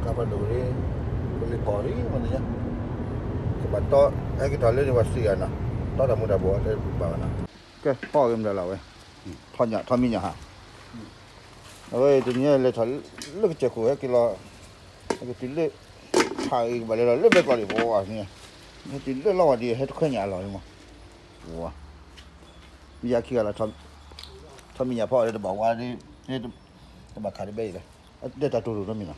နဖးဒိၣ်ရ့, ကလံၤဖီၣ်ရ့မ့ၢ်ညါ, ကဘၣ်တီ ဟဲက့ၤထီၣ်လၢန့ၣ်ပှၤစံးဂၤနီၤ, တီတၢ်မူၤတၢ်ဘှီးလၢဘၣ်ဘၣ်နီၤ, ကဲ ဖီၣ်ဂ့ၤမတၤလီၤဝဲ, ထီၣ်ညၣ်ထီၣ်မံၤညၣ်ဟါ, အဝဲတနံၤလဲၤထီၣ်လၢကစၢၢ်ခိၣ်ဟဲက့ၤလီၤ, ဟဲက့ၤတုၤလၢ ဖးဂ့ၤကဘၣ်လဲၤလီၤလၢဘဲကျီၢ်န့ၣ် ပှၤန့ၣ်, ဟဲတုၤလၢလီၤဝဲဒ်ဟဲတခွဲညၣ်အလီၢ်န့ၣ်မး, ဝါ မ့ၢ်ယၤခံဂၤလီၤ, ထီၣ်မံၤညၣ်ဖီၣ်ဒီးတဘၣ်ဝါ, တဘၣ်ခးတဘဲအံၤလဲၣ်, အတဲတၢ်တိၢ်ရိၣ်နီတမံၤနီၤ,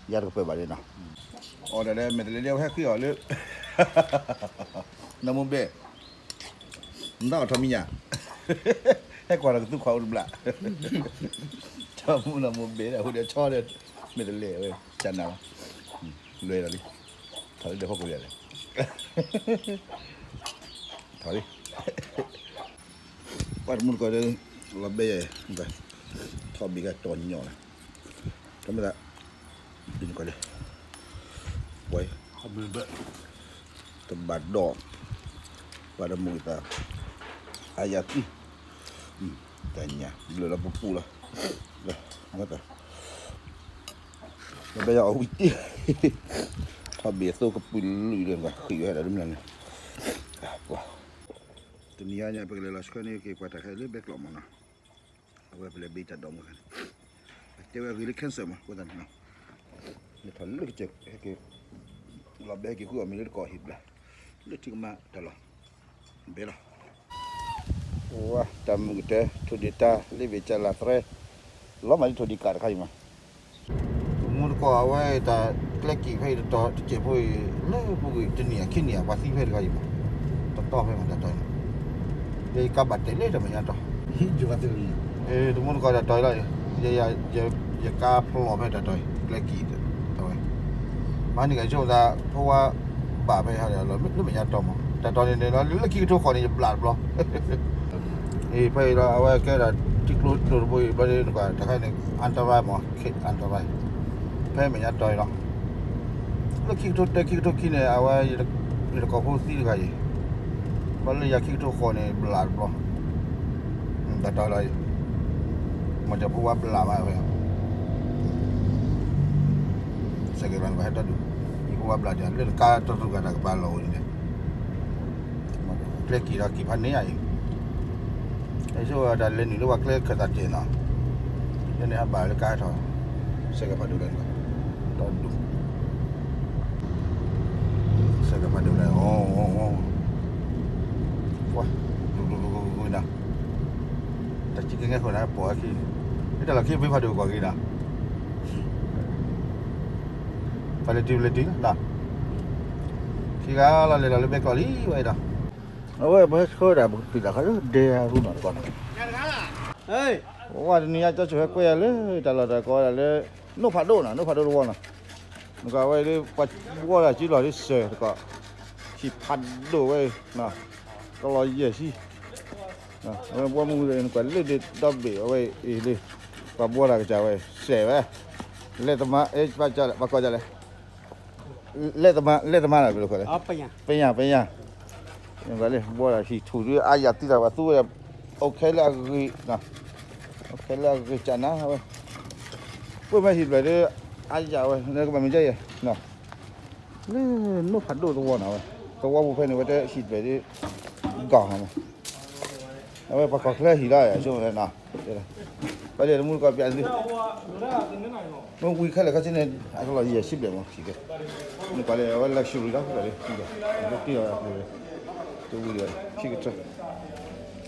ယၤတကပၢၢ်ဘၣ်လံနီၤ, အီၣ်ဒၣ်လၢမဲာ်တလဲၤလၢဟဲဃ့အီၤလၢ နီၢ်မိၢ်ဘဲၣ်, နတၢ်အီၣ်ထီၣ်မံၤညၣ်, ဟဲကွၢ်ဒီးကသူခွါအိၣ်တဘျၣ်, ထီၣ်မူနီၢ်မိၢ်ဘဲၣ်ဒၣ် ဟိဒီးဆီဒီး မဲာ်တလဲၤဝဲ ကနၤလီၤ, လွဲၤဒီးလံ, ထီၣ်လၢဒဲးဖီခိၣ်ယၤလဲၣ် ထီၣ်လံ, ပှၤတမူတကိးဒီး လီၤဘဲယၤ, ထီၣ်ဘ့ၣ်ကတီၤညီလီၤ, ထီၣ်မ့ၢ်သး, ဘ့ၣ်နကီးလံ, ပှၤ, တဘၣ်ဒီး, ပှၤတမူသး, အါယၤသံ, တၢ်ညၣ်ဘျၢလီၤပူၤပူၤလီၤ, လီၤဘဲယၤအီၣ်ဝံၤတ့ၢ်, ထီၣ်ဘ့ၣ်အသိကပုာ်လုာ်ဒီး ဃံးဝဲဒၣ်လၢမနုၤန့ၣ်, ပှၤ, တနံၤအံၤညါ ပကလဲၤလီၤဆှၢန့ၢ်က့ၤပှၤတၢ်ခါလၢဘဲကျီၢ်မးနီၤ, အဝဲပလဲၤဘ့တၢ်ဒိးမူခါန့ၣ်, တဲဝဲအဂ့ၤလၢ cancer မး အဃိသတးန့ၣ်နီၤ, လဲၤထီၣ်လၢကစၢၢ်ဟဲက့ၤ, လီၤဘဲဟဲက့ၤဃုအီၣ်မ့ၤလၢတကိးဟံၣ်ဘျၣ်, လၢထံကမါတၢ်လီၢ်, ဘဲလီၤ ဝါ တၢ်မုာ်ကတၢၢ် ထိၣ်ဒ့ၣ်တၢ် လ့ဘ့ၣ်ကၠၢ်လၢ်သရဲ, လီၤမးလၢထိၣ်ဒ့ၣ်ကးတခါအံၤမး, တမူတကိးအဝဲတၢ်ကျဲက့ၤဖဲအံၤတတီၤတစဲးဖိအံၤ လၢပူၤကွံာ်တနံၣ်အခံနံၣ်အံၤ ပှၤသံဖဲတခါအံၤမး, တတီၤဖဲမးတၢ်တီၤအံၤ, ယကါဘၣ်တဲာ်လၢတၢ်မဲာ်ညါတီၤ တမူတကိးတၢ်တီၤအံၤလီၤ, ယကါဖျိးဖဲတၢ်တီၤအံၤ ကျဲက့ၤအဝဲ, မၤန့ၢ်ကဆိသး ဖိဝါဘၣ်ဖဲဟးဒီးလီၤ လၢမဲာ်ညါတီၤမး တၢ်တီၤန့ၣ်န့ၣ်လီၤ လၢခံကထိဃီန့ၣ် ယဘျးတဘျီ အံၤဖဲအံၤလီၤ အဝဲကဲဒၣ်ထံကျိတိၢ်တဘိအံၤ ဘျီဒ်နကွၢ်တၢ်ခါန့ၣ် အန္တရာယ်မး ခေတ်အန္တရာယ် ဖဲမဲာ်ညါတီၤအံၤလီၤ လၢခံကထိတၢ ခံကထိခံန့ၣ် အဝဲ ယတကိးဖိသံတဂၤအံၤ ဘျီလၢယၤခံကထိဃီန့ၣ် ဘျးတဘျီ တၢ်တီၤလီၤအံၤ မ့ၢ်တၢ်ဖိဝါဘျးမးဝဲ စဲးကဲးဘၣ်နဘၣ်ဟဲတီဒူၣ် ယဖိဝါဘျးဒ် လၢနကါတရူးဂၤတၢ်ကပၤလီၤဝဲန့ၣ် ကျဲက့ၤဒီးက့ၤဖးန့ၢ်အံၤ အဲၣ်ဆိဝဲတၢ်လဲၤနုာ်လၢပှၤကျဲခၢၣ်သးကဲးနီၤ လၢန့ၣ်ဟးဘၣ်လၢကါထီၣ် စဲးကဲးဖးဒိၣ်လၢ တီဒူၣ် စဲးကဲးဖးဒိၣ်လၢ ပှၤ ဒူၣ်ဒူၣ်ဒူၣ်ဒူၣ်ဒူၣ်နီၤ တၢ်ကံကငဲၢ်ဃိးနၤပိာ်အခံ မ့ၢ်တၢ်လီၢ်ခံဘ့ဖးဒိၣ်ကွၢ်က့ၤနီၤ ပလဲၤတုၤလဲၤတုၤနီၤ ခံဂၤလီၤလဲၤလီၤလၢဘဲကျီၢ်လံဝဲဒီး အဝဲပဟဲဆှၢဒၣ်ပကတုၤတၢ်ခါလၢဒဲအရူနီၤတကီၢ်နီၤ ဝဲတနံၤညါကၠီဆိၣ်ဟဲကွဲယၤလၢတၢ်လီၢ်တၢ်ကီဝဲဒၣ်လၢ နိၣ်ဖးဒိၣ်နီၤ နိၣ်ဖးဒိၣ်တဝီနီၤ နကွၢ်ဝဲလၢပှၤဘှီတၢ်စုလီၢ်လၢစၢၤတကီၢ် ဟံၣ်ဖးဒိၣ်ဝဲ ကလီၤယဲၢ်ဆံ အဝဲဘှီမုၢ်နကွၢ်လၢဒ့ဒီဘ့ၣ်အဝဲအံၤလၢ ပှၤဘှီတၢ်ကစၢ်ဝဲ စဲးဝဲ လဲၤသမါ ပှၤကိးဒ်လဲၣ် လဲၤသမါ လဲၤသမါလီၤ ပယၢ် ပယၢ် နကွၢ်လၢ ဘှီတၢ်ဟံၣ်ထူၣ်ဒ်အါယၤသံတၢ် ပှၤသူဝဲဒၣ် အိၣ်ခဲလၢအဂ့ၤ အိၣ်ခဲလၢအဂ့ၤကနၤဝဲ ပှၤမ့ၢ်ဟံၣ်ဘျဲၣ်ဒ် အါယၤဝဲ နကဘၣ်မ့ၢ်ကဲယဲၢ် လၢနိၣ်ဖးဒိၣ်သဝီနီၤဝဲ သဝီပူၤဖဲန့ၣ် ဝဲတဟံၣ်ဘျဲၣ်ဒ် ကီၢ်မး အဝဲပှၤကီၢ်ချၢဟံၣ်လီၤ အဆိကတၢၢ်နီၤ ပှၤဒ်တမူတကိးပျးသု မ့ၢ်ဝံၤခဲလၢာ်ခဲဆ့န့ၣ် အကလီၤယဲၢ်ဆံဘျဲၣ်မး စံးကဲ မ့ၢ်ပှၤလၢအဝဲ luxury လီၤ ပှၤလၢ တံၢ်အီၤ တဝံၤဒီး ခံကထၢ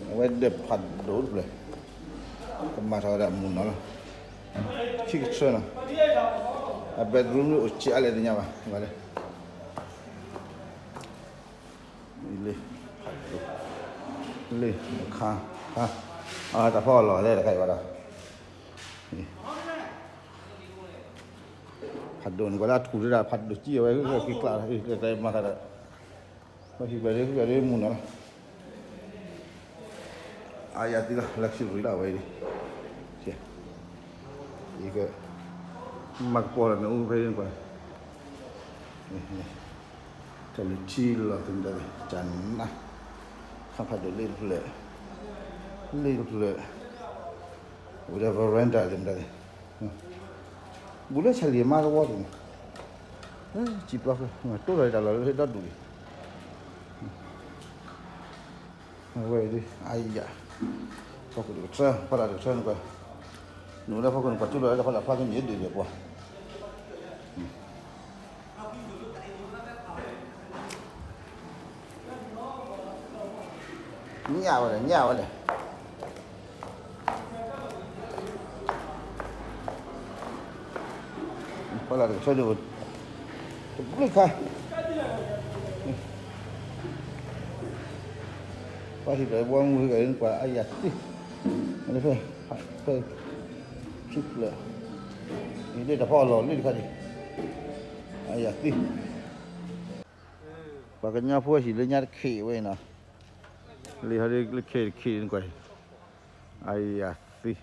အဝဲဒၢးဖးဒိၣ်တဖျၢၣ် ကမၤထီၣ်ဝဲဒၣ်မုၢ်နီၤလီၤ ခံကထၢနီၤ အ bedroom အိၣ်ဆံးအါလဲၣ်တသ့ၣ်ညါဘၣ် ပှၤလၢ လ့ ဖးဒိၣ် လ့ အခါ ခါ အတၢ်ဖီအလီၢ်လဲၣ်တခါအံၤဘၣ်ဒီး ဖးဒိၣ်န့ၣ် ကွၢ်လၢအထူၣ်ဒၣ် ဖးဒိၣ်ကံအဝဲ က့ၤကျး ကဲမၤခါဒီး ပဟံၣ်ဘျဲၣ်ဒ် ဟံၣ်ဘျဲၣ်ဒ်မုၢ်နီၤလီၤ အါယၤသံလီၤ luxury လီၤ အဝဲအံၤ ယက မၤကပီၤလီၤ မ့ၣ်အူဖဲန့ၣ်ကွၢ် တၢ်လၢထံလီၤသ့ၣ်မတၤသ့ၣ် ကနၣ် ခါဖးဒိၣ်လ့တဖျၢၣ် လ့တဖျၢၣ် ဝဲဒၣ် veranda သ့ၣ်မတၤသ့ၣ် ဘူးလၢဆၣ်လံၤမါသဝီတန့ၣ်, စံာ်ပျီဃဲ, တိၢ်ထီၣ်တၢ်လီၢ်လၢဒီဒူၣ်လံ, အဝဲဒၣ်, အယၤ, ဖီခိၣ်တကထၢ ဖီလာ်တကထၢန့ၣ်ကွၢ်, နအိၣ်လၢဖီခိၣ်န့ၣ် ကွၢ်ကၠိလီၤလၢဖီလာ်ဖျါကမ့ၢ်ဒုးဒံးပှၤ ညၣ်ဝဲလဲၣ် ညၣ်ဝဲလဲၣ်, ဖီလာ်တကထၢဒုး, တဘျုးခါ, ပှၤဟံၣ်ဖျၢၣ်ဘီမုၢ်ဂၤန့ၣ် ကွၢ်အယၤသ့, ဖဲ, ဖဲ, ခံဖျၢၣ်, ဒ်တၢ်ဖီအလီၢ်လံတခါဒံး, အယၤသ့, ပှၤကညီဖိဟံၣ်လၢညါတခ့ဝဲအံၤနီၤ, လံဟီဒ်လၢခဲတခ့န့ၣ်ကွၢ်, အယၤသ့,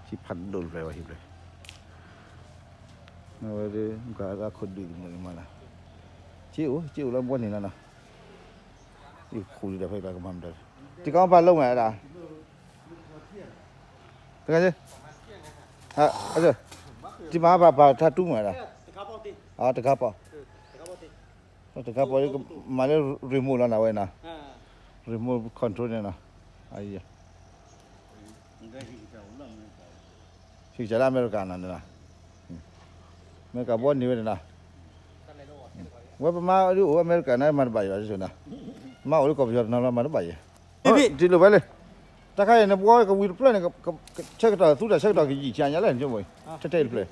ဟံၣ်ဖးဒိၣ်တဖျၢၣ်ဝဲဟံၣ်ဖျၢၣ်, အဝဲဒၣ် ကွၢ်အခိၣ်ဒုးမုၢ်မးနီၤ, က့အိၣ် က့အိၣ်လၢဘီန့ၣ်လီၤနီၤ, ယခူၣ်ဒံးတၢ်ဖဲပှၤကမၤမတၤ, တံၤကီၢ်ပၢ်လၢမးဒၣ်, တဂၤ, တံၤမၤပၢ်ပၢ်ထါတူမးဒၣ်, တခါပီၢ်, တခါပီၢ်, မၤလၢ remote လီၤနီၤဝဲနီၤ, remote control န့ၣ်နီၤ, အံၤ ဟံၣ်ကစၢ်လၢအမဲရကၤနီၤ, အမဲရကၤဘီန့ၢ်ဝဲန့ၣ်နီၤ, ဝဲပမါဒ်အိၣ်အမဲရကၤန့ၣ် မၤတဘၣ်ယၤဘၣ်, မါအိၣ်လၢကီၢ်ပယီၤတနီၤလီၤ မၤတဘၣ်ယၤ, တုၤလၢဝဲလဲၣ်, တၢ်ခါအံၤန့ၣ် ဘီကဝံၤတဖျၢၣ်န့ၣ် ဆၢကတီၢ်သူတၢ်ဆၢကတီၢ်ကယံာ်ဆံညါလဲၣ်န့ၣ်, ထဲထဲတဖျၢၣ်,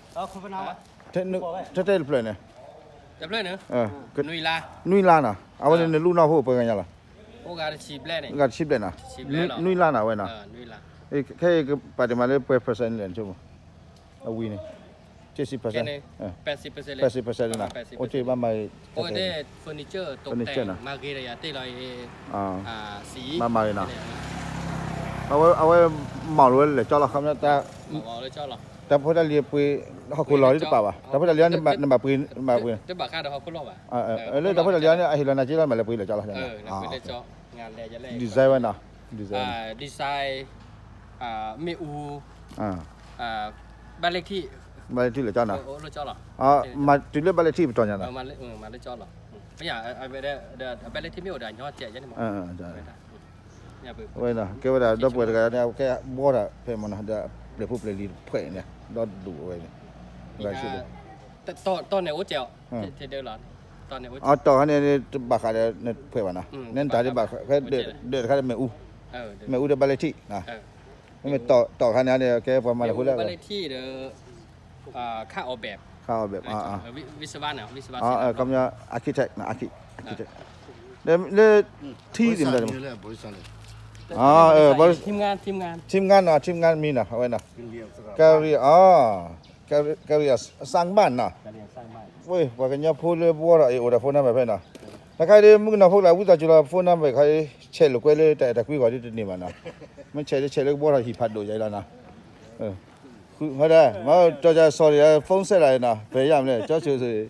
ထဲထဲတဖျၢၣ်န့ၣ်, နွံလါနီၤ, အဝဲန့ၣ်နလူနီၢ်ဖိပှဲၤဂၤညါလီၤ, ဂၤတဆံဘျဲၣ်နီၤ, နွံလါနီၤ အဝဲနီၤ, ခဲအံၤကပာ်တ့ၢ်မးလၢပှဲၤ percent လဲၣ်န့ၣ်, အဝံၤန့ၣ်, က့ၤစံး percent, percent န့ၣ်နီၤ, အိၣ်က့ၤဘၣ်မၤဂ့ၤ, furniture နီၤ, ဘၣ်မၤဂ့ၤနီၤ, အဝဲမၤလိဝဲလဲၤကၠီလီၤ, တၢ်ဖိတၢ်လံၤပှ့ၤ ဟီၣ်ခိၣ်လီၤဒ်တပာ်ဘၣ်, တၢ်ဖိတၢ်လံၤနဘၣ်ပှ့ၤ, လၢတၢ်ဖိတၢ်လံၤန့ၣ် အဟ့ၣ်လီၤနၤက့လီၤ မ့ၢ်လဲၤပှ့ၤလဲၤကၠီလီၤ, design ဝဲနီၤ, design မ့ၣ်အူ, ဘၣ်လဲၣ်ထံၣ်, ဘၣ်လဲၣ်ထံၣ်လဲၤကၠီနီၤ, မၤတုၤလၢဘၣ်လဲၣ်ထံၣ်ပတီၢ်ညါနီၤ, ဘၣ်လဲၣ်ထံၣ်မ့ၢ်အိၣ်ဒီးညီကဲးန့ၣ်မး, ဝဲနီၤ ကဲဝဲဒၣ်ဒီပုၢ်ဝဲၢ်တဂၤန့ၣ် အကဲဘီတၢ်ဖဲမနီၤ ဒီးပျဲၢ်ဖိပျဲၢ်လံၤတဖှဲးန့ၣ် ဒီဒူၣ်ဝဲန့ၣ်, တီၢ်န့ၣ်အိၣ်ကဲး, တီၢ်ခါန့ၣ် တဘၣ်ဃးဒီးနဖှဲးဘၣ်နီၤ, နတၢ်ဒ်ဘၣ်ဃး ဒၢးတခါဒီးမ့ၣ်အူ, မ့ၣ်အူဒီးဘၣ်လဲၣ်ထံၣ်, မ့ၢ်တီၢ်ခါန့ၣ်ဒီး ကဲပှၤမၤလၢဃိလၢ ခါအီၣ်ဘဲး, ခါအီၣ်ဘဲး, ခီပညီ architect နီၤ, architect, လၢ ထံးတမံၤ, ထံးမံၤနီၤ, ထံးမံၤမံၤနီၤ အဝဲနီၤ, ကရံ ကရံ စၢ်ဘၣ်နီၤ, ဝဲ ပှၤကညီဖိလၢဘှီထီၣ်အံၤ အိၣ်ဒီး phone number ဖဲနီၤ, တခါဒ်မုၣ်ကနီၤဖိလၢဝံသးစူၤလီၤ phone number ခါဒ် ဆဲးလိာ်ကွဲလၢတၢ်အဲၣ်တၢ်ကွံဂီၤဒ်တန့ၢ်ဘၣ်နီၤ, မ့ၢ်ဆဲးဒ်ဆဲးလၢကဘှီထီၣ်ဟံၣ်ဖးဒိၣ်ယၤအံၤလီၤနီၤ, ဃု, ဟဲဒၣ်မၤတီၢ်ကၤ sorry ဖုန်းဆက်လာရင်နီၤ ဘယ်ရမလဲ ကၠီဆိၣ်ဆိၣ်,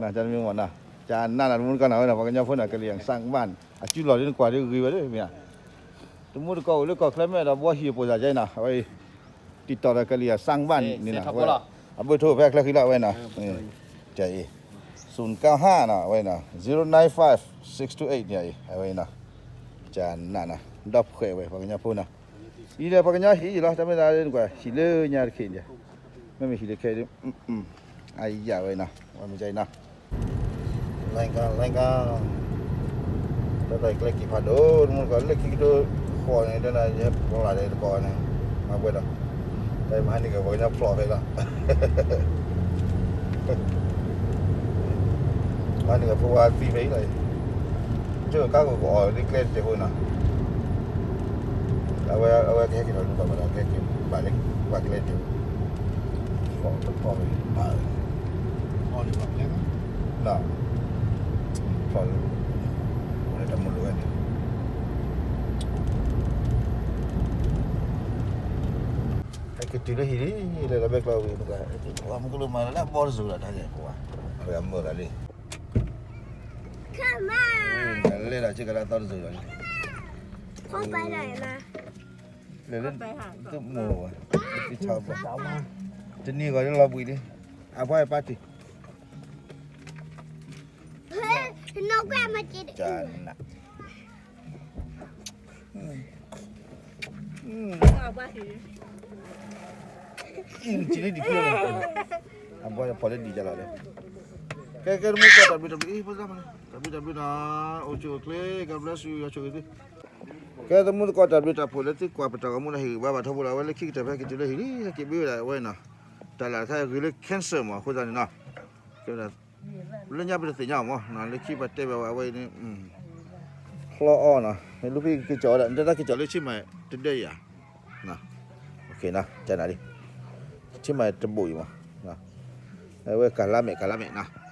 နတမ့ၢ်မနီၤ, ကနၣ်နၤတမူတကီၢ်နီၤဝဲနီၤ ပှၤကညီဖိနီၤ ကလံၤ စၢ်ဘၣ်, အစုလီၢ်ဒ်နကွၢ်ဒ်ဂ့ၤဝဲဒၣ်မ့ၢ်ဧါ, တမူတကီၢ်အိၣ်လၢကီၢ်ချၢမဲာ်ဒီးဘှီဟံၣ်အပိၢ်စၢ်ကဲနီၤ အဝဲအံၤ, တံာ်တီၢ်ဒီးကလံၤ စၢ်ဘၣ်န့ၣ်နီၤ, အဘိၣ်ထိၣ်ဖဲအချၢဃံလီၤဝဲနီၤ, ကဲအံၤ, သုၣ်ကၢဟၣ်နီၤ အဝဲနီၤ zero nine five six two eight န့ၣ်အံၤ အဝဲနီၤ, ကနၣ်နီၤ ဒီဖှဲးဝဲပှၤကညီဖိနီၤ အံၤဒီးပှၤကညီဟံၣ်လီၤ တၢ်မ့ၢ်သးလၢနကွၢ် ဟံၣ်လၢညါတခ့ၣ်န့ၣ်, မ့မ့ၢ်ဟံၣ်လၢခဲအံၤ, အယၣ်ဝဲနီၤ ဝဲမ့ၢ်ကဲအံၤနီၤ, လၢကါ လၢကါ, တၢ်တၢ်ကျဲက့ၤဖးဒိၣ် တမူတကီၢ်လၢခံကထိ ဃိးန့ၣ် တၢ်နၤယဲပျၢ်ဒီးတကီၢ်န့ၣ်, မၤပှဲၤဒီး, တၢ်မဟါန့ၣ်ကပှၤကညီဖျိးဖဲလီၤ မၤန့ၣ်ကဖိဝါသံဖဲအံၤလီၤ, ကၠိကါကီၤကအီၣ်လၢကျဲတစဲးဖိနီၤ, အဝဲ အဝဲကဟဲက့ၤထီၣ်လူၤဘၣ်ဘၣ်ဒီး ကဟဲက့ၤဘၣ်လၢ ဘၣ်ကျဲတစဲးဖိ, ဖီၣ်ဖီၣ်ဖီၣ်, ဖီၣ်လၢ အိၣ်လၢတၢ်မုၢ်လိၤဝဲန့ၣ် ဟဲက့ၤတုၤလၢဟံၣ်လံ လၢလီၤဘဲကျီဝံၤ မုၢ်ကလိမၤလၢဘီတစိၤလီၤ တၢ်ယဲၢ်ပဝါ အဝဲအမုၢ်ဂၤလံ လဲၤဒီးစ့ၢ်ကီးလၢအသီတစိၤလီၤလံ လဲၤလၢ တမိၢ်ဝဲ တဆါဘၣ် တနံၤဂီၤလၢလီၤဘှံးလံ, အဘှါပၢ်တံၢ်, နီၢ်ကွဲမက့ၤတအုၣ်, အံၤ စံးလၢဒံးဖျၢၣ်, အဘှါဖီၣ်လၢဒံးကလီၤလၢ, ကဲ ကဲ တမူတကိးတၢ်ဘျုးတၢ်ဖှိၣ်လၢသုကွၢ်ပတၢ်ဂီၤမူလၢဟ့ၣ်ဂံၢ်ဘါဘၣ်ထီဘိလီၤ, အဝဲလၢခံကတၢၢ်ဖဲက့ၤတုၤလၢဟံၣ်လံ, ဟဲက့ၤဘၣ်ဝဲဒၣ်အဝဲနီၤ, တၢ်လၢတခါဂ့ၤလၢ cancer မး အဃိသတးန့ၣ်နီၤ, လၢညါပတသ့ၣ်ညါအီၤမး လၢခံပတဲဘၣ်ဝဲအဝဲအံၤန့ၣ် ချီအီၤနီၤ, လၢဖဲကက့ၤကၠီၤဝဲဒၣ် နတဲတၢ်က့ၤကၠီၤလၢဆ့မၤတဒၢအံၤဧါ, ကနၤလံ, ဆ့မၤတဘိအံၤမး, အဝဲကလါမဲာ် ကလါမဲာ်နီၤ